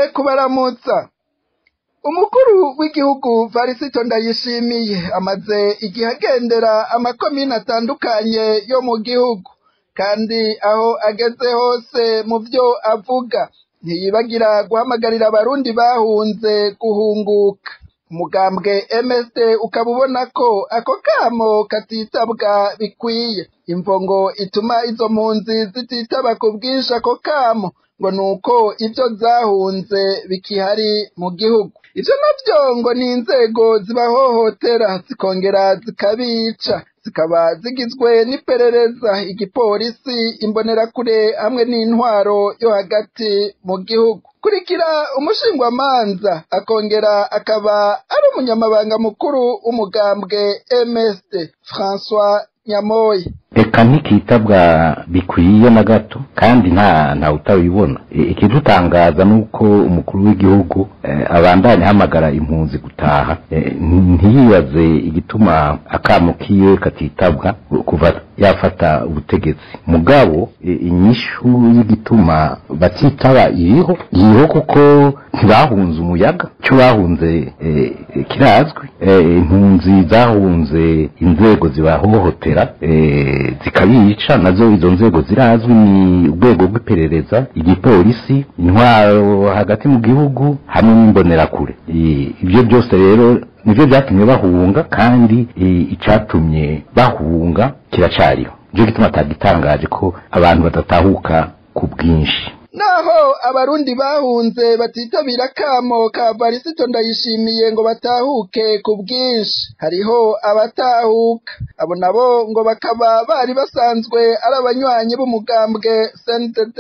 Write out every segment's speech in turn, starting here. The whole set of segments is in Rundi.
Ndasubiye kubaramutsa. Umukuru w'igihugu Varisito Ndayishimiye amaze igihe agendera amakomine atandukanye yo mu gihugu, kandi aho ageze hose mu byo avuga ntiyibagira guhamagarira abarundi bahunze guhunguka. Umugambwe MSD ukaba ubona ko ako kamo katitabwa bikwiye. Imvo ngo ituma izo mpunzi zititaba ku bwinshi ako kamo ngo nuko ivyo zahunze bikihari mu gihugu. Ivyo navyo ngo ni inzego zibahohotera zikongera zikabica, zikaba zigizwe n'iperereza, igipolisi, imbonerakure hamwe n'intwaro yo hagati mu gihugu. Kurikira umushingwamanza akongera akaba ari umunyamabanga mukuru w'umugambwe MSD François Nyamoya. Eka ntikitabwa bikwiye na gato, kandi nta utabibona. Ikidutangaza nuko umukuru w'igihugu abandanya ahamagara impunzi gutaha, ntiyibaze igituma akamo kiwe katitabwa kuva yafata ubutegetsi. Mugabo inyishu y'igituma batitaba iriho kuko ntibahunze umuyaga, cyo bahunze kirazwi. Impunzi zahunze inzego zibahohotera zikabica, nazo izo nzego zirazwi, ni urwego rw'iperereza, igipolisi, intwaro hagati mu gihugu hamwe n'imbonerakure. Ibyo byose rero nivyo byatumye bahunga, kandi icatumye bahunga kiracariho. Nico gituma atagitangaje ko abantu badatahuka ku bwinshi. Naho abarundi bahunze batitabira kamo ka Varisito Ndayishimiye ngo batahuke ku bwinshi, hariho abatahuka. Abo nabo ngo bakaba bari basanzwe ari abanywanyi b'umugambwe CNDD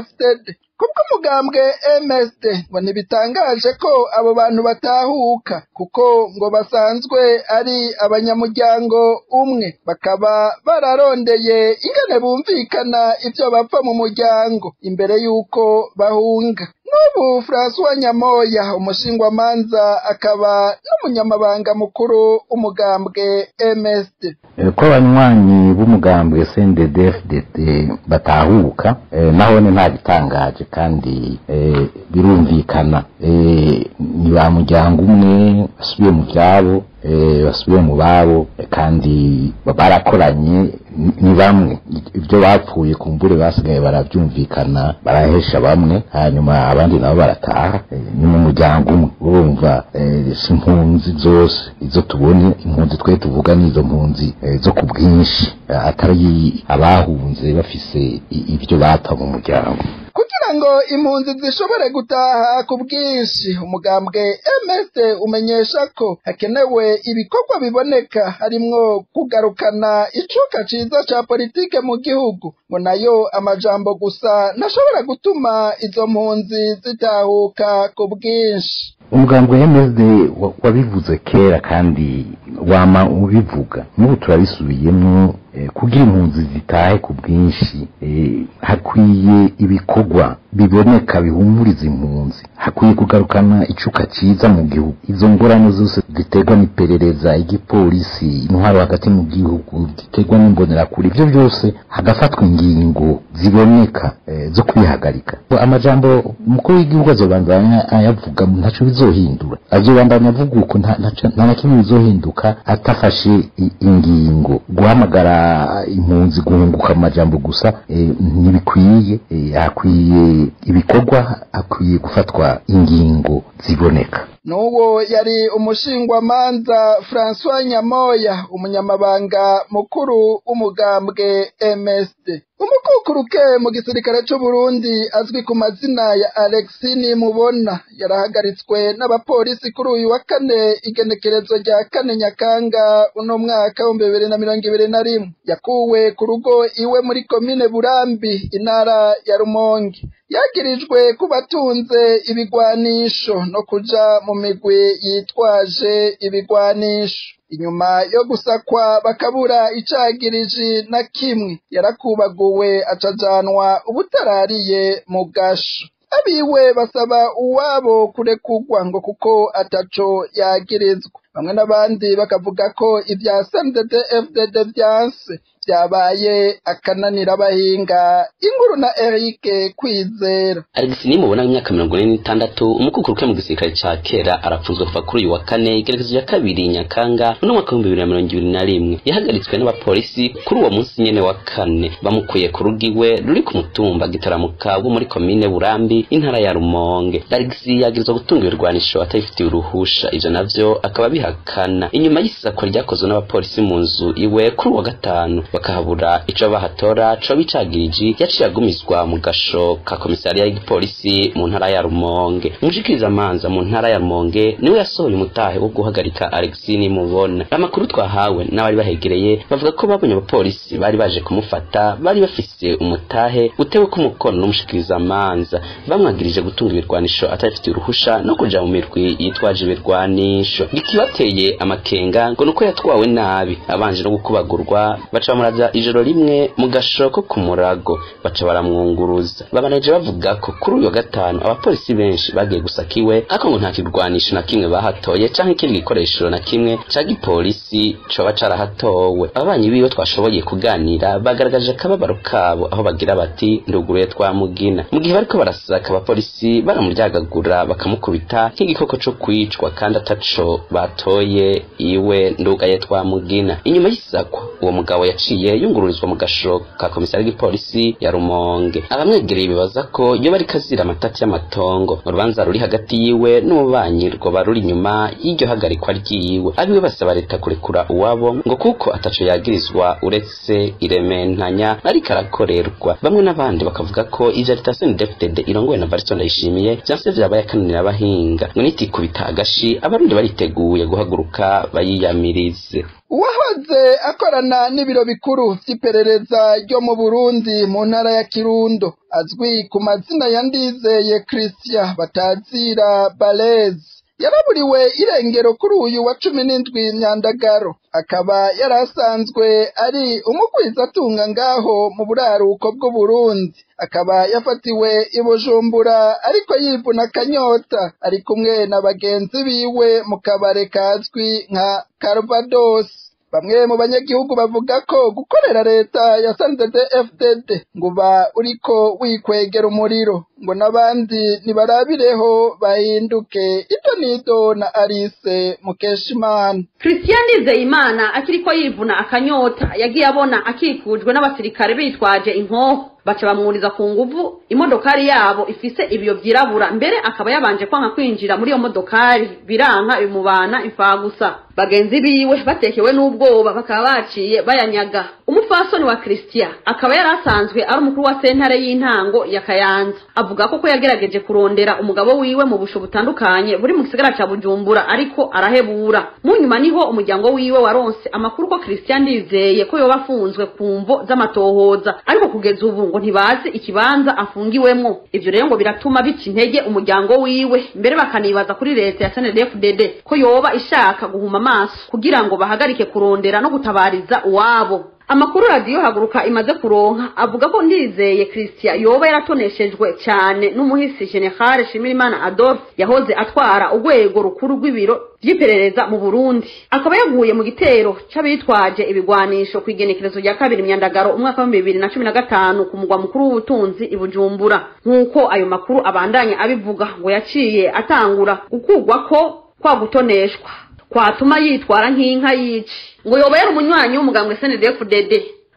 FDD. Kubw'umugambwe MSD ngo ntibitangaje ko abo bantu batahuka, kuko ngo basanzwe ari abanyamuryango umwe, bakaba bararondeye ingene bumvikana ivyo bapfa mu muryango imbere y'uko bahunga. N'ubu François Nyamoya, umushingwamanza akaba n'umunyamabanga mukuru w'umugambwe MSD. Ko abanywanyi b'umugambwe CNDD FDD batahuka, nahone nta gitangaje, kandi birumvikana. Ni ba muryango umwe, basubiye mu vyabo, basubiye mu babo, kandi barakoranye, ni bamwe. Ibyo bapfuye kumbure basigaye baravyumvikana, barahesha bamwe, hanyuma abandi nabo barataha. Ni mu muryango umwe. Urumva si impunzi zose izo tubone, impunzi twe tuvuga ni izo mpunzi zo ku bwinshi, atari abahunze bafise ibyo bapfa mu muryango. Kugira ngo impunzi zishobore gutaha ku bwinshi, umugambwe MSD umenyesha ko hakenewe ibikorwa biboneka, harimwo kugarukana icuka ciza ca politike mu gihugu. Ngo nayo amajambo gusa ntashobora gutuma izo mpunzi zitahuka ku bwinshi. Umugambwe MSD wabivuze kera kandi wama ubivuga, n'ubu turabisubiyemwo. Kugira impunzi zitahe ku bwinshi, hakwiye ibikorwa biboneka bihumuriza impunzi, hakwiye kugarukana icuka ciza mu gihugu. Izo ngorane zose ziterwa n'iperereza, igipolisi, intwaro hagati mu gihugu, ziterwa n'imbonerakure, ivyo byose hagafatwa ingingo ziboneka zo kwihagarika. Amajambo umukuru w'igihugu azobandanya ayavuga ntaco bizohindura, azobandanya avuga uko nta na kimwe bizohinduka atafashe ingingo. Guhamagara impunzi guhunguka amajambo gusa ntibikwiye, hakwiye ibikorwa, hakwiye gufatwa ingingo ziboneka. N'uwo yari umushingwamanza François Nyamoya, umunyamabanga mukuru w'umugambwe MSD. Umukukuruke mu gisirikare c'u Burundi azwi ku mazina ya Alexis Nimubona yarahagaritswe n'abapolisi kuri uyu wa kane, igenekerezo rya 4 Nyakanga uno mwaka wa 2021. Yakuwe ku rugo iwe muri komine Burambi, intara ya Rumonge. Yagirijwe kubatunze ibigwanisho no kuja mu migwi yitwaje ibigwanisho. Inyuma yo gusakwa bakabura icagiriji na kimwe, yarakubaguwe acajanwa ubutarariye mu gasho. Abiwe basaba uwabo kurekugwa ngo kuko ataco yagirizwa. Bamwe n'abandi bakavuga ko ibya CNDD FDD vyanse Vyabaye akananira abahinga. Inkuru na Eric Kwizera. Alex Nimubona, imyaka 46, umukukuruke mu gisirikare ca kera, arapfunzwe kuva kuri uyu wa kane, igerekezo rya 2 Nyakanga no mwaka 2021. Yahagaritswe n'abapolisi kuri uwo munsi nyene wa kane, bamukuye ku rugo iwe ruri ku mutumba Gitaramuka wo muri komine Burambi, intara ya Rumonge. Alex yagirizwa gutunga ibirwanisho atabifitiye uruhusha, ivyo navyo akaba bihakana. Inyuma y'isakwa ryakozwe n'abapolisi mu nzu iwe kuri uwa gatanu, bakahabura ico bahatora co bicagiriji, yaciye agumizwa mu gasho ka komisariya y'igipolisi mu ntara ya Rumonge. Umushikirizamanza mu ntara ya Rumonge niwe yasohoye umutahe wo guhagarika Alex Nimubona. Amakuru twahawe n'abari bahegereye bavuga ko babonye abapolisi bari baje kumufata bari bafise umutahe utewe ku mukono n'umushikirizamanza, bamwagirije gutunga ibirwanisho atabifitiye uruhusha no kuja mu mirwi yitwaje ibirwanisho. Ikibateye amakenga ngo nuko yatwawe nabi, abanje no gukubagurwa, baca bamuraza ijoro rimwe mu gasho ko ku murago, baca baramwunguruza. Babanaje bavuga ko kuri uyu wa gatanu abapolisi benshi bagiye gusaka iwe, ariko ngo nta kirwanisho na kimwe bahatoye canke ikindi gikoresho na kimwe ca gipolisi coba carahatowe. Ababanyi biwe twashoboye kuganira bagaragaje akababaro kabo, aho bagira bati: "Nduguruye twamugina." Mu gihe bariko barasaka, abapolisi baramuryagagura, bakamukubita nk'igikoko co kwicwa, kandi ataco batoye iwe. Ndugaye twamugina. Inyuma y'isakwa, uwo mugabo yaciye yungururizwa mu gasho ka komisari y'igipolisi ya Rumonge. Abamwegereye bibaza ko yoba ariko azira amatati y'amatongo, urubanza ruri hagati yiwe n'umubanyi rwoba ruri inyuma y'iryo hagarikwa ryiwe. Abiwe basaba leta kurekura uwabo ngo kuko ataco yagirizwa uretse irementanya ariko arakorerwa. Bamwe n'abandi bakavuga ko ivyo leta CNDD-FDD irongowe na Variston Ndayishimiye vyanse vyabaye akananira abahinga, ngo nitikubita agashi abarundi bariteguye guhaguruka bayiyamirize. Uwahoze akorana n'ibiro bikuru vy'iperereza ryo mu Burundi mu ntara ya Kirundo, azwi ku mazina ya Ndizeye Christian batazira Balezi, yaraburiwe irengero kuri uyu wa 17 Myandagaro. Akaba yari asanzwe ari umugwizatunga ngaho mu buraruko bw'Uburundi, akaba yafatiwe i Bujumbura ariko yivuna akanyota, ari kumwe na bagenzi biwe mu kabare kazwi nka Calvados. Bamwe mu banyagihugu bavuga ko gukorera leta ya CNDD-FDD ngo uba uriko wikwegera umuriro, ngo n'abandi nibarabireho bahinduke. Ibyo nido na Alice Mukeshimana. Christian Nizeyimana akiriko yivuna akanyota, yagiye abona akikujwe n'abasirikare bitwaje inkoho, baca bamwuriza ku nguvu imodokari yabo ifise ibiyo vyirabura. Mbere akaba yabanje kwanka kwinjira muri iyo modokari, biranka, bimubana imfagusa. Bagenzi biwe batekewe n'ubwoba bakaba baciye bayanyaga. Umupfasoni wa Christian akaba yari asanzwe ari umukuru wa sentare y'intango ya Kayanza, avuga ko yagerageje kurondera umugabo wiwe mu busho butandukanye buri mu gisagara ca Bujumbura, ariko arahebura. Mu nyuma niho umuryango wiwe waronse amakuru ko Christian Ndizeye ko yoba afunzwe ku mvo z'amatohoza, ariko kugeza ubu ngo ntibazi ikibanza afungiwemwo. Ivyo rero ngo biratuma bica intege umuryango wiwe, mbere bakanibaza kuri leta ya CNDD-FDD ko yoba ishaka guhuma amaso kugira ngo bahagarike kurondera no gutabariza uwabo. Amakuru radiyo Haguruka imaze kuronka avuga ko Ndizeye Christian yoba yaratoneshejwe cyane n'umuhisi General Shimirimana Adolphe, yahoze atwara urwego rukuru rw'ibiro vy'iperereza mu Burundi, akaba yaguye mu gitero c'abitwaje ibigwanisho ku igenekerezo rya 2 Myandagaro umwaka wa 2015 ku mugwa mukuru w'ubutunzi i Bujumbura. Nk'uko ayo makuru abandanya abivuga, ngo yaciye atangura gukugwa ko kwa gutoneshwa kwatuma yitwara nk'inka yici. Ngo yoba yari umunywanyi w'umugambwe CNDD-FDD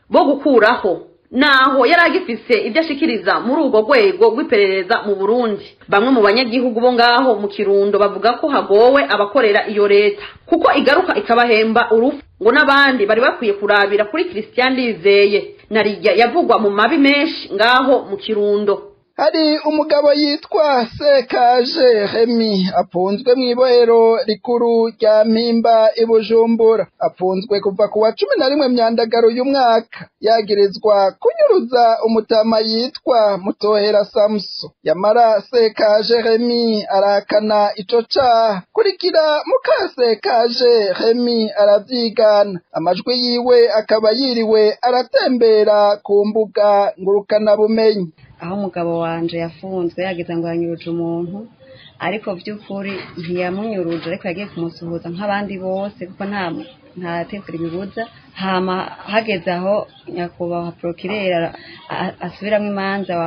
bo gukuraho, naho yari agifise ibyo ashikiriza muri urwo rwego rw'iperereza mu Burundi. Bamwe mu banyagihugu bo ngaho mu Kirundo bavuga ko hagowe abakorera iyo leta, kuko igaruka ikabahemba urufu, ngo n'abandi bari bakwiye kurabira kuri Christian Ndizeye narijya yavugwa mu mabi menshi ngaho mu Kirundo. Hari umugabo yitwa Sekaje Remy afunzwe mw'ibohero rikuru rya Mpimba i Bujumbura. Afunzwe kuva ku wa 11 Myandagaro y'umwaka, yagirizwa kunyuruza umutama yitwa Mutohera Samso. Yamara Sekaje Remy arakana ico caha. Kurikira muka Sekaje Remy aravyigana, amajwi yiwe akaba yiriwe aratembera ku mbuga ngurukanabumenyi. Aho umugabo wanje yafunzwe yagize ngo yanyuruje umuntu, ariko by'ukuri ntiyamunyuruje, ariko yagiye kumusuhuza nk'abandi bose, kuko nta nta tegeko ribibuza. Hama hageze aho nyakubahwa procureur asubiramwo imanza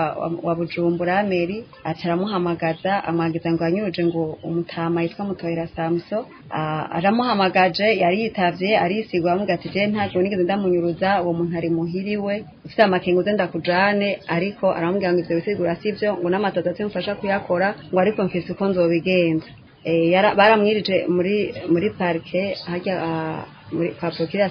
wa Bujumbura mairie, aca aramuhamagaza, amwagiza ngo yanyuruje ngo umutama yitwa Mutohera Samson. Aramuhamagaje, yari yitavye, arisigwa, aramubwira ati: "Je ntabwo nigeze ndamunyuruza, uwo muntu ari muhiriwe, ufite amakenga uze ndakujane." Ariko aramubwira ngo ivyo bisigura sivyo, ngo n'amatoto mfasha kuyakora, ngo ariko mfise uko nzobigenza. Baramwirije muri parquet harya muri kwa procureur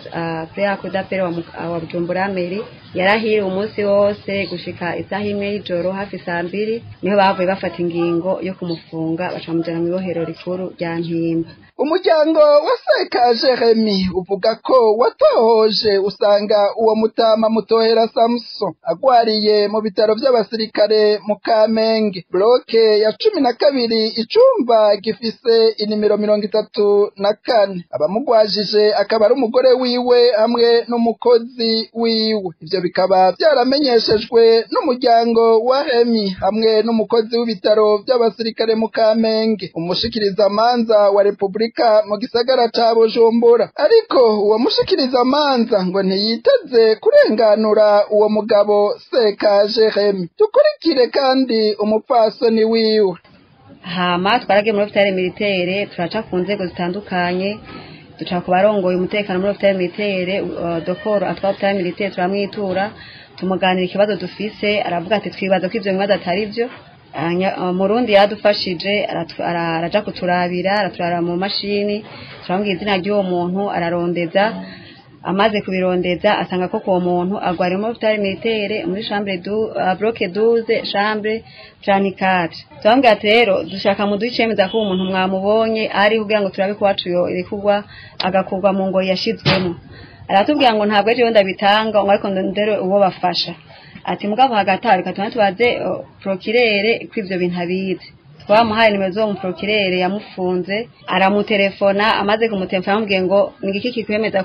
près ya cour d'appel wa Bujumbura mairie. Yarahiriwe umunsi wose gushika isaha 1 y'ijoro, hafi saa 2, niho bavuye bafata ingingo yo kumufunga, baca bamujana mw'ibohero rikuru rya Mpimba. Umuryango wa Sekaje Remy uvuga ko watohoje usanga uwo mutama Mutohera Samson agwariye mu bitaro vy'abasirikare mu Kamenge, bloc ya 12, icumba gifise inimero 34. Abamugwajije akaba ari umugore wiwe hamwe n'umukozi wiwe. Ivyo bikaba vyaramenyeshejwe n'umuryango wa Remy hamwe n'umukozi w'ibitaro vy'abasirikare mu Kamenge, umushikirizamanza wa Repubulika mu gisagara ca Bujumbura. Ariko uwo mushikirizamanza ngo ntiyiteze kurenganura uwo mugabo Sekaje Remy. Dukurikire kandi umupfasoni wiwe. Hama twaragiye muri hôpital militaire, turaca ku nzego zitandukanye, duca ku barongoye umutekano muri hôpital militaire, dokoro atwara hôpital militaire, turamwitura, tumuganira ikibazo dufise. Aravuga ati: "Twibaza ko ivyo bibazo atari vyo." Murundi yaradufashije, araja kuturabira, araturara mu mashini, turamubwira izina ry'uwo muntu, ararondeza. Amaze kubirondeza asanga ko uwo muntu agwariye muri hôpital militaire muri chambre du bloc 12, chambre 34. Turamubwira ati: "Rero dushaka muduhe icemeza ko uwo muntu mwamubonye ari, kugira ngo turabe ko wacu irekurwa, agakurwa mu ngoyi yashizwemo." Aratubwira ngo ntabwo ejo ndabitanga, ngo ariko ndere uwo bafasha. Ati: "Mugabo hagati aho reka tubanze tubaze procureur ko ivyo bintu abizi." Twamuhaye nimero z'uwo muprocureur yamufunze, aramutelefona. Amaze kumutelefona aramubwiye ngo: "Ni igiki kikwemeza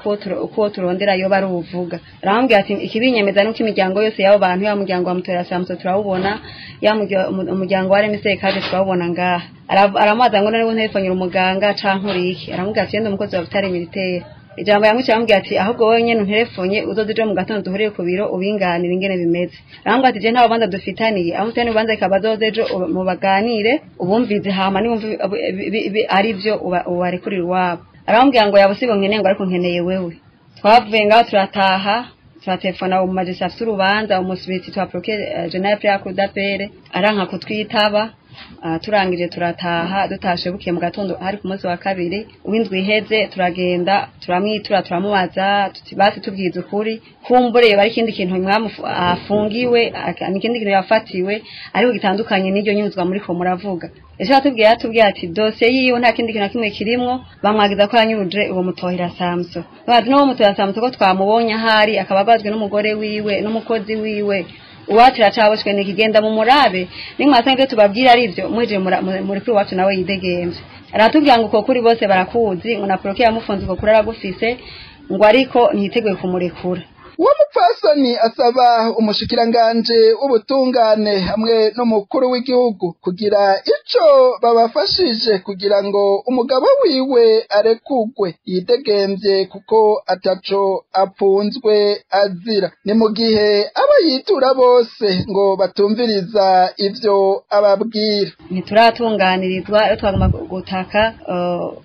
ko turondera yoba ari ubuvuga?" Aramubwira ati: "Ikibinyemeza nuko imiryango yose y'abo bantu, ya muryango wa Mutohera Samson turawubona, ya umuryango wa Remy Sekaje turawubona ngaha." Aramubaza ngo: "None ntelefonyera umuganga canke uri iki?" Aramubwira ati: "Ndi umukozi wa hôpital militaire." Ijambo yamwicaye, aramubwira ati: "Ahubwo wowe nyene unterefonye, uzoze ejo mu gatondo duhurire ku biro, ubinganire ingene bimeze." Aramubwira ati: "Je nta rubanza dufitaniye, aho mufitaniye urubanza reka bazoze ejo mubaganire, ubumvize, hama niwumva ari vyo ubarekurire iwabo." Aramubwira ngo yaba sibo nkeneye, ngo ariko nkeneye wewe. Twavuye ngaho turataha, turatelefona mu magistrat afite urubanza, umusubitsi twa procureur général près la cour d'appel, aranka kutwitaba. Turangije turataha. Dutashe bukiye mu gatondo, hari ku munsi wa kabiri w'indwi iheze, turagenda turamwitura, turamubaza tuti: "Basi tubwize ukuri, kumbure bari ikindi kintu afungiwe, ikindi kintu yafatiwe ariko gitandukanye n'iryo nyuzwa muri ko muravuga." Ejo yatubwiye ati dosiye yiwe nta kindi kintu na kimwe kirimwo, bamwagiza ko yanyuruje uwo Mutohera Samson. Bazi n'uwo Mutohera Samson ko twamubonye ahari, akaba abazwe n'umugore wiwe n'umukozi wiwe. Uwacu aracaboshwe nikigenda mu murabe, nimwasanga ibyo tubabwira ari byo, muhejeje muri kuri iwacu nawe yidegemvye. Aratubwira ngo uko kuri bose barakuzi, ngo na procureur yamufunze uko kuri aragufise, ngo ariko ntiyiteguye kumurekura. Uwo mupfasoni asaba umushikiranganje w'ubutungane hamwe n'umukuru w'igihugu kugira ico babafashije kugira ngo umugabo wiwe arekugwe yidegemvye, kuko ataco apfunzwe azira. Ni mu gihe abo yitura bose ngo batumviriza ivyo ababwira. Ntituratunganirizwa. Iyo twagomba gutaka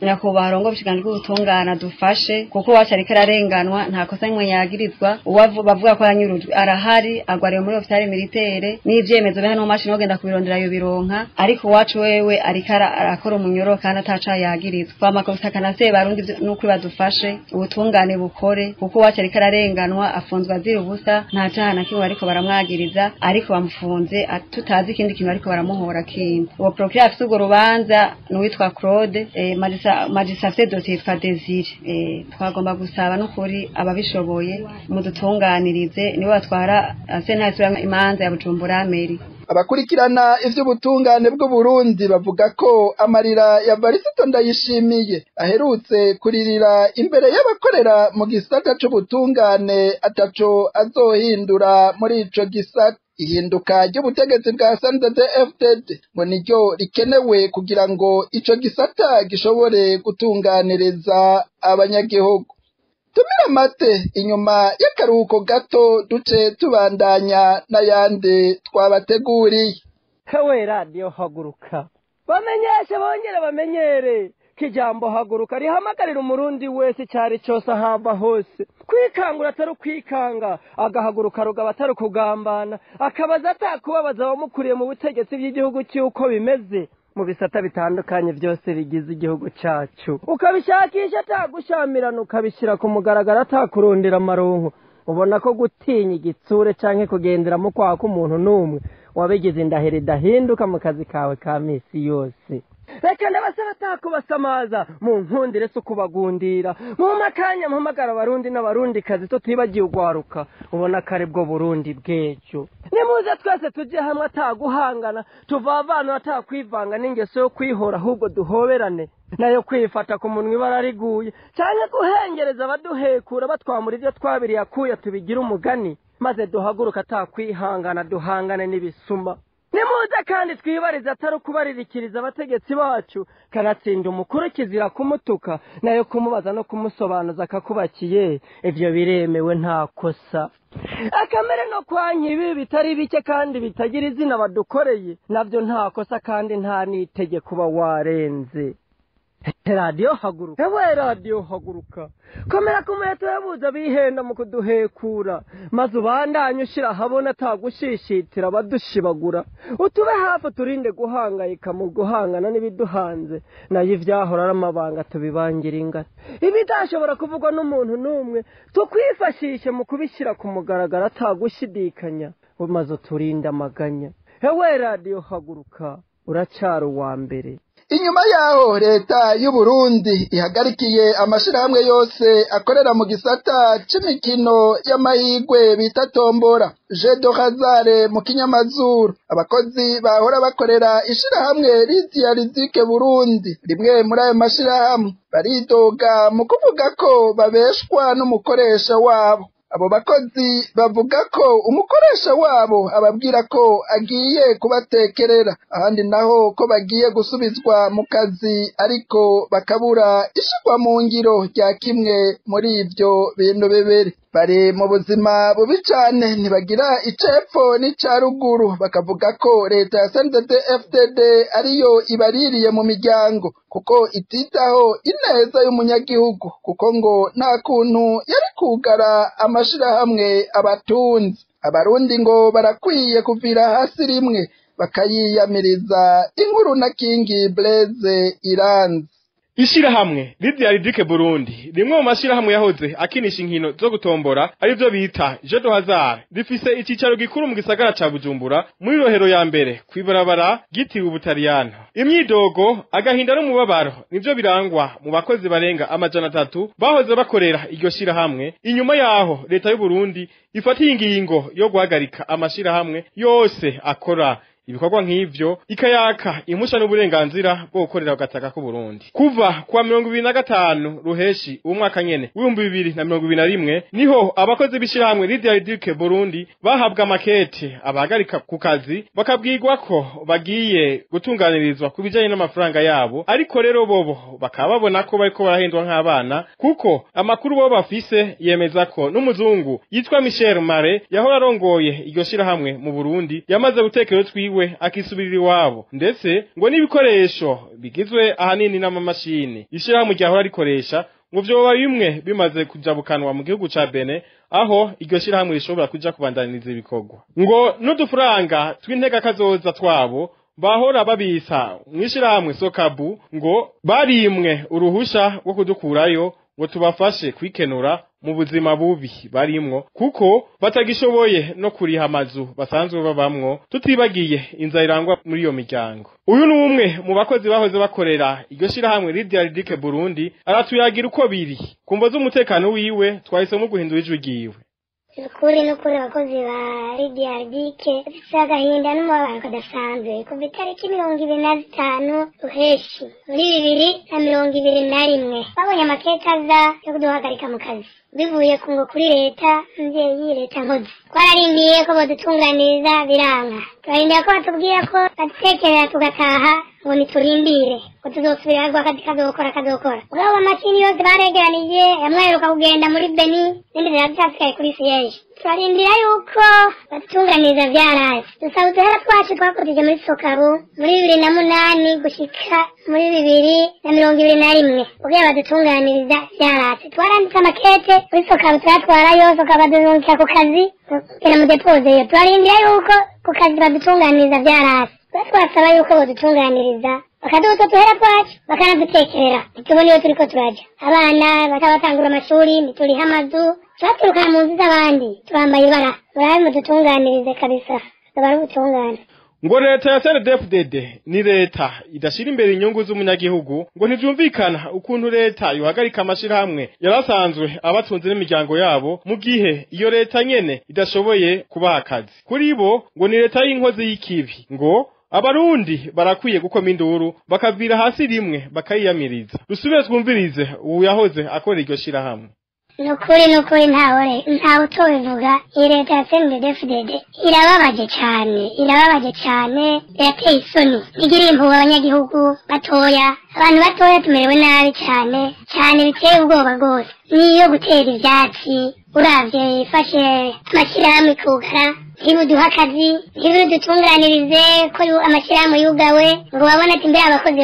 nyakubahwa rongo ubushikiranganji bw'ubutungane adufashe, kuko uwacu ariko ararenganwa, nta kosa nimwe yagirizwa. Bavuga ko yanyurujwe arahari, agwariye muri hôpital militaire, n'ivyemezo biha no mashini ogenda kubirondera yo bironka. Ariko uwacu wewe ariko arakora umunyoro kandi ataca yagirizwa. Twama gutaka na Sebarundi n'ukuri badufashe, ubutungane bukore, kuko uwacu ariko ararenganwa, afunzwe azira ubusa, nta caha na kimwe bariko baramwagiriza, ariko bamufunze tutazi ikindi kintu ariko baramuhora kindi. Uwo procureur afise urwo rubanza ni uwitwa Claude, magistrat afise dosiye yitwa Desire. Twagomba gusaba n'ukuri ababishoboye mudutunganirize, nibo batwara sentare isubira imanza ya Bujumbura mairie. Abakurikirana ivy'ubutungane bw'Uburundi bavuga ko amarira ya Varisito Ndayishimiye aherutse kuririra imbere y'abakorera mu gisata c'ubutungane ataco azohindura muri ico gisata. Ihinduka ry'ubutegetsi bwa CNDD-FDD ngo niryo rikenewe kugira ngo ico gisata gishobore gutunganiriza abanyagihugu. Tumira amate inyuma y'akaruhuko gato, duce tubandanya n'ayandi twabateguriye. Hewe radiyo haguruka, bamenyeshe bongere bamenyere ko ijambo haguruka rihamagarira umurundi wese icyari cyose ahamba hose kwikangura atari ukwikanga, agahaguruka rugaba atari ukugambana, akabaza atakubabaza abamukuriye mu butegetsi bw'igihugu cy'uko bimeze mu bisata bitandukanye byose bigize igihugu cyacu, ukabishakisha atagushamirana, ukabishyira ku mugaragaro atakurondera amaronko. Ubona ko gutinya igitsure canke kugendera mu kwaha k'umuntu n'umwe wabigize indahiro idahinduka mu kazi kawe ka misi yose. Reka ndabasaba atakubasamaza, mu nkundire si ukubagundira, mu makanya mpamagara abarundi n'abarundikazi tutibagiye ugwaruka, ubona ko ari bwo Burundi bw'ejo. Nimuze twese tujye hamwe ataguhangana, tuvavanura atakwivanga n'ingeso yo kwihora, ahubwo duhoberane nayo kwifata ku munwa ibara riguye, canke guhengereza abaduhekura batwamura ibyo twabiriye akuya tubigira umugani, maze duhaguruka atakwihangana, duhangane n'ibisuma. Nimuze kandi twibarize atari ukubaririkiriza abategetsi bacu, kanatsinda umukuru kizira kumutuka, nayo kumubaza no kumusobanuza akakubakiye, ivyo biremewe nta kosa. Akamere no kwanka ibi bitari bike kandi bitagira izina badukoreye, navyo nta kosa kandi nta n'itegeko uba warenze. Radiyo haguruka, ewe radiyo haguruka, komera ku muheto yabuze abihenda mu kuduhekura, maze ubandanye ushira ahabona atagushishitira abadushibagura, utube hafi turinde guhangayika mu guhangana n'ibiduhanze, nayo ivyahora ari amabanga tubibangira ingata, ibidashobora kuvugwa n'umuntu n'umwe tukwifashishe mu kubishyira ku mugaragaro atagushidikanya, maze uturinde amaganya. Ewe radiyo haguruka, uracara uwa mbere. Inyuma yaho leta y'u Burundi ihagarikiye amashirahamwe yose akorera mu gisata c'imikino y'amahigwe bita tombora, jeu de hasard mu kinyamazuru, abakozi bahora bakorera ishirahamwe Lydia Rizike Burundi, rimwe muri ayo mashirahamwe, baridoga mu kuvuga ko babeshwa n'umukoresha wabo. Abo bakozi bavuga ko umukoresha wabo ababwira ko agiye kubatekerera, ahandi naho ko bagiye gusubizwa mu kazi, ariko bakabura ishirwa mu ngiro rya kimwe muri ivyo bintu bibiri. Bari mu buzima bubi cane, ntibagira icepfo n'ica ruguru, bakavuga ko leta ya CNDD-FDD ariyo ibaririye mu miryango, kuko ititaho ineza y'umunyagihugu, kuko ngo nta kuntu yari kugara amashirahamwe abatunzi. Abarundi ngo barakwiye kuvira hasi rimwe bakayiyamiriza. Inkuru na Kingi Blaise Iranzi. Ishirahamwe Lydia Ridike Burundi, rimwe mu mashirahamwe yahoze akinisha inkino zo gutombora arivyo bita jeu de hasard, rifise icicaro gikuru mu gisagara ca Bujumbura muri Rohero ya mbere kwibarabara ryitiriwe Ubutaliyano. Imyidogo, agahinda n'umubabaro nivyo birangwa mu bakozi barenga 300 bahoze bakorera iryo shirahamwe, inyuma yaho leta y'u Burundi ifatiye ingingo yo guhagarika amashirahamwe yose akora ibikorwa nk'ivyo, ikayaka impusha n'uburenganzira bwo gukorera agataka k'u Burundi. Kuva kuwa 25 Ruheshi umwaka nyene 2021 niho abakozi b'ishirahamwe Lydia Ridike Burundi bahabwa makete abahagarika ku kazi, bakabwirwa ko bagiye gutunganirizwa ku bijanye n'amafaranga yabo, ariko rero bobo bakaba babona ko bariko barahendwa nk'abana, kuko amakuru bo bafise yemeza ko n'umuzungu yitwa Michel Mare yahora arongoye iryo shirahamwe mu Burundi yamaze gutekera twiwe akisubirira iwabo, ndetse ngo n'ibikoresho bigizwe ahanini n'amamashini ishirahamwe ryahora rikoresha ngo vyoba bimwe bimaze kujabukanwa mu gihugu ca Benin, aho iryo shirahamwe rishobora kuja kubandaniriza ibikorwa. Ngo n'udufaranga tw'intega kazoza twabo bahora babisa mw'ishirahamwe Sokabu ngo barimwe uruhusha rwo kudukurayo ngo tubafashe kwikenura mu buzima bubi barimwo, kuko batagishoboye no kuriha amazu basanzwe babamwo, tutibagiye inzara irangwa muri iyo miryango. Uyu ni umwe mu bakozi bahoze bakorera iryo shirahamwe Lydia Ridike Burundi, aratuyagira uko biri kumvo z'umutekano wiwe, twahisemo guhindura ijwi ryiwe. Nukuri nukuri abakozi ba Lydia Ridike bafise agahinda n'umubabaro kadasanzwe. Kuva itariki 25 Ruheshi muri 2021 babonye amakete aza yo kuduhagarika mu kazi, bivuye ku ngo kuri leta mvyeyi, leta nkozi. Twararindiye ko bodutunganiriza biranka, turarindiye ko batubwira ko badutekerera tugataha, ngo niturindire ngo tuzosubira akazi kazokora. Mugabo bamaze Amamashini yose baregeranije, amwe aheruka kugenda muri Beni, n'indi ziracyasigaye kuri siyeje. Turarindira yuko badutunganiriza vyaraye. Dusaba uduhera twacu twakojeje muri Sokabu muri 2008 gushika muri 2021 kugira badutunganiriza vyaratse. Twaranditse amakete muri Sokabu, turatwarayo, Sokabu badurungika ku kazi kugira mu depozeyo. Turarindira yuko ku kazi badutunganiriza vyaratse. Twasaba yuko badutunganiriza bakaduha utwo duhera twacu, bakanadutekerera, ntitubone iyo turiko turaja. Abana batabatangura amashuri, ntituriha amazu, tubaturukana mu nzu z'abandi, turambaye ibara. Murabe mudutunganirize kabisa, tubare ubutungane. Ngo leta ya CNDD-FDD ni leta idashira imbere inyungu z'umunyagihugu. Ngo ntivyumvikana ukuntu leta yohagarika amashirahamwe yarasanzwe abatunze n'imiryango yabo, mu gihe iyo leta nyene idashoboye kubaha akazi. Kuri bo ngo ni leta y'inkozi y'ikibi. Ngo abarundi barakwiye gukoma induru, bakavira hasi rimwe bakayiyamiriza. Dusubire twumvirize ubu yahoze akora iryo shirahamwe. Nukuri nukuri, ntawe ntawe utobivuga. Iyi leta ya CNDD-FDD irababaje cyane, irababaje cyane, irateye isoni, ntigira impuhwe abanyagihugu batoya. Abantu batoya tumerewe nabi cyane cyane, biteye ubwoba rwose. Niyo gutera ivyatsi, uravye ifashe amashyirahamwe kugara, ntibuduhe akazi, ntibudutunganirize ko amashyirahamwe yugawe, ngo babone ati mbere abakozi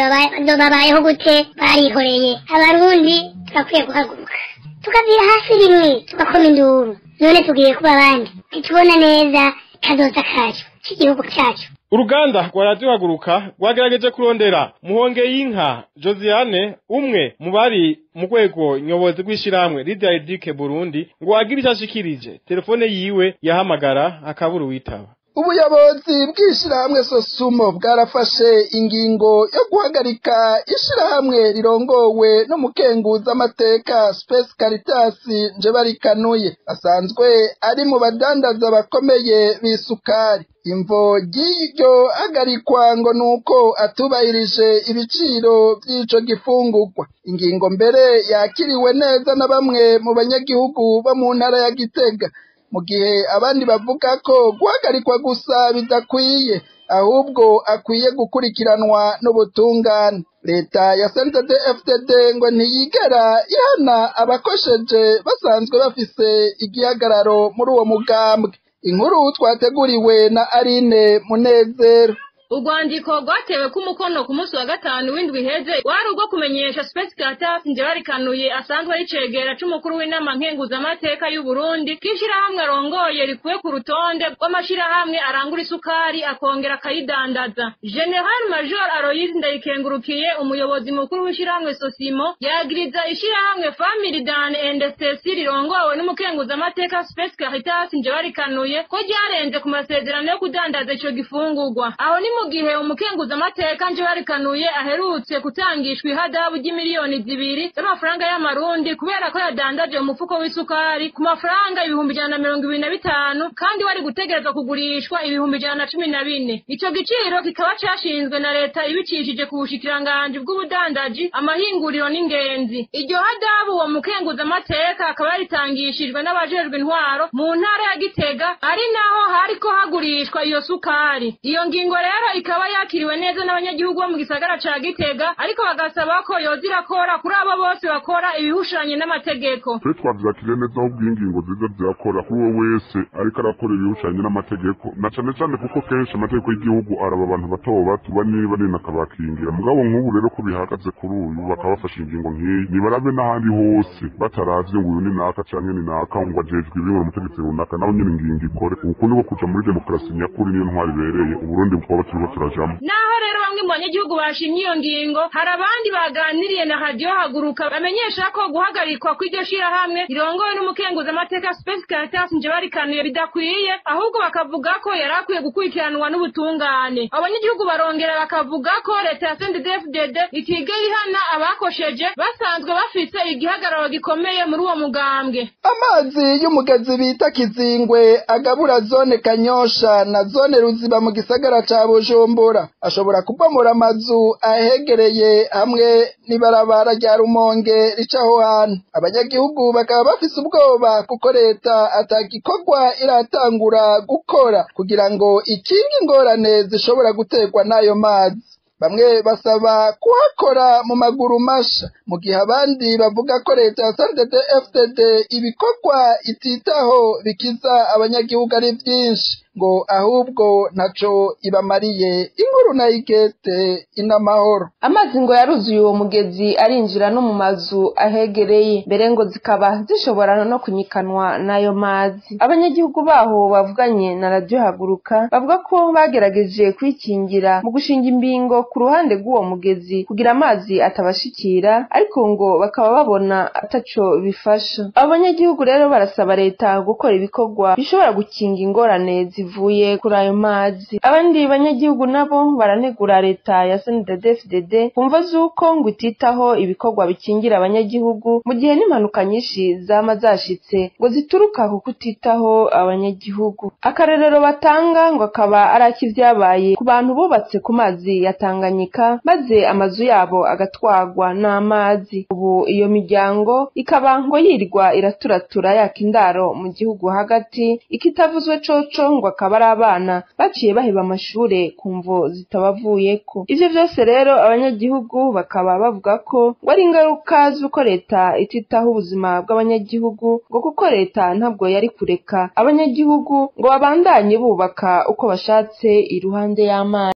babayeho gute, barihoreye. Abarundi turakwiye guhaguruka, tukavira hasi rimwe, tugakoma induru. None tugiye kuba abandi, ntitubona neza kazoza kacu k'igihugu cyacu. Uruganda rwa Radio Haguruka rwagerageje kurondera Muhonge y'inka Josiane, umwe mu bari mu rwego nyobozi rw'ishirahamwe Lydia Burundi, ngo agire icyo ashikirije. Telefone yiwe yahamagara akabura uwitaba. Ubuyobozi bw'ishirahamwe Sosumo bwarafashe ingingo yo guhagarika ishirahamwe rirongowe n'umukenguza amateka Space Caritas Njebarikanuye, asanzwe ari mu badandaza bakomeye b'isukari. Imvo ry'iryo hagarikwa ngo nuko atubahirije ibiciro by'ico gifungurwa. Ingingo mbere yakiriwe neza na bamwe mu banyagihugu bo mu ntara ya Gitega, mu gihe abandi bavuga ko guhagarikwa gusa bidakwiye, ahubwo akwiye gukurikiranwa n'ubutungane. Leta ya CNDD-FDD ngo ntiyigera ihana abakosheje basanzwe bafise igihagararo muri uwo mugambwe. Inkuru twateguriwe na Aline Munezero. Urwandiko rwatewe k'umukono ku munsi wa gatanu w'indwi iheze wari urwo kumenyesha Space Caritas Njebarikanuye, asanzwe ari cegera c'umukuru w'inama nkenguzamateka y'u Burundi, ko ishirahamwe arongoye rikuwe ku rutonde rw'amashirahamwe arangura isukari akongera akayidandaza. General Major Aloys Ndayikengurukiye, umuyobozi mukuru w'ishirahamwe Sosimo, yagiriza ishirahamwe Family Dan and Stacy rirongowe n'umukenguzamateka Space Caritas Njebarikanuye ko ryarenze ku masezerano yo kudandaza ico gifungurwa. Aho ni mu gihe umukenguzamateka Njebarikanuye aherutse kutangishwa ihadabu ry'imiliyoni 2 z'amafaranga y'amarundi kubera ko yadandaje umufuko w'isukari ku mafaranga 125,000, kandi wari gutegerezwa kugurishwa 114,000. Ico giciro kikaba cashinzwe na leta ibicishije ku bushikiranganji bw'ubudandaji, amahinguriro n'ingenzi. Iryo hadabu uwo mukenguzamateka akaba yaritangishijwe n'abajejwe intwaro mu ntara ya Gitega, ari naho hariko hagurishwa iyo sukari. Iyo ngingo rero ikaba yakiriwe neza n'abanyagihugu bo mu gisagara ca Gitega, ariko bagasaba ko yoza irakora kuri abo bose bakora ibihushanye n'amategeko. Twe twavyakiriye neza, ahubwo ingingo ziza zirakora kuri uwo wese ariko arakora ibihushanye n'amategeko, na cane cane kuko kenshi amategeko y'igihugu araba abantu bato bato, banini banini akabakingira. Mugabo nk'ubu rero ko bihagaze kuri uyu, bakaba bafashe ingingo nk'iyi, nibarabe n'ahandi hose bataravye ngo uyu ni naka canke ni naka, ngo ajejwe ibi, ngo umutegetsi runaka, nawe nyene ingingo ikore. Uku niko kuja muri demokarasi nyakuri, niyo ntwari ibereye Uburundi twaba turiko turajamwo. Naho rero bamwe mu banyagihugu bashimye iyo ngingo, hari abandi baganiriye na Radio Haguruka bamenyesha ko guhagarikwa kw'iryo shirahamwe rirongowe n'umukenguzamateka Space Caritas Njebarikanuye bidakwiye, ahubwo bakavuga ko yari akwiye gukurikiranwa n'ubutungane. Abanyagihugu barongera bakavuga ko leta ya CNDD-FDD itigera ihana abakosheje basanzwe bafise igihagararo gikomeye muri uwo mugambwe. Amazi y'umugezi bita Kizingwe agabura zone Kanyosha na zone Ruziba mu gisagara ca Bujumbura ashobora kubomora amazu ahegereye hamwe n'ibarabara rya Rumonge rica aho hantu. Abanyagihugu bakaba bafise ubwoba kuko leta atagikorwa iratangura gukora kugira ngo ikinge ingorane zishobora guterwa n'ayo mazi. Bamwe basaba kuhakora mu maguru masha, mu gihe abandi bavuga ko leta ya CNDD-FDD ibikorwa ititaho bikiza abanyagihugu ari vyinshi, ngo ahubwo ntaco ibamariye. Inkuru na Igete Inamahoro. Amazi ngo yaruzuye uwo mugezi arinjira no mu mazu ahegereye, mbere ngo zikaba zishobora no kunyikanwa n'ayo mazi. Abanyagihugu baho bavuganye na Radio Haguruka bavuga ko bagerageje kwikingira mu gushinga imbingo ku ruhande rw'uwo mugezi kugira amazi atabashikira, ariko ngo bakaba babona ataco bifasha. Abo banyagihugu rero barasaba leta gukora ibikorwa bishobora gukinga ingorane zivuye kuri ayo mazi. Abandi banyagihugu nabo baranegura leta ya CNDD-FDD kumva z'uko ngo ititaho ibikorwa bikingira abanyagihugu, mu gihe n'impanuka nyinshi zama zashitse ngo zituruka ku kutitaho abanyagihugu. Akarorero batanga ngo akaba ari ak'ivyabaye ku bantu bubatse ku mazi ya Tanganyika, maze amazu yabo agatwagwa n'amazi. Ubu iyo miryango ikaba ngo yirirwa iraturatura yaka indaro mu gihugu hagati, ikitavuzwe coco ngo akaba ari abana baciye baheba amashure ku mvo zitabavuyeko. Ivyo vyose rero abanyagihugu bakaba bavuga ko ngo ari ingaruka z'uko leta ititaho ubuzima bw'abanyagihugu, ngo kuko leta ntabwo yari kureka abanyagihugu ngo babandanye bubaka uko bashatse iruhande y'amazi.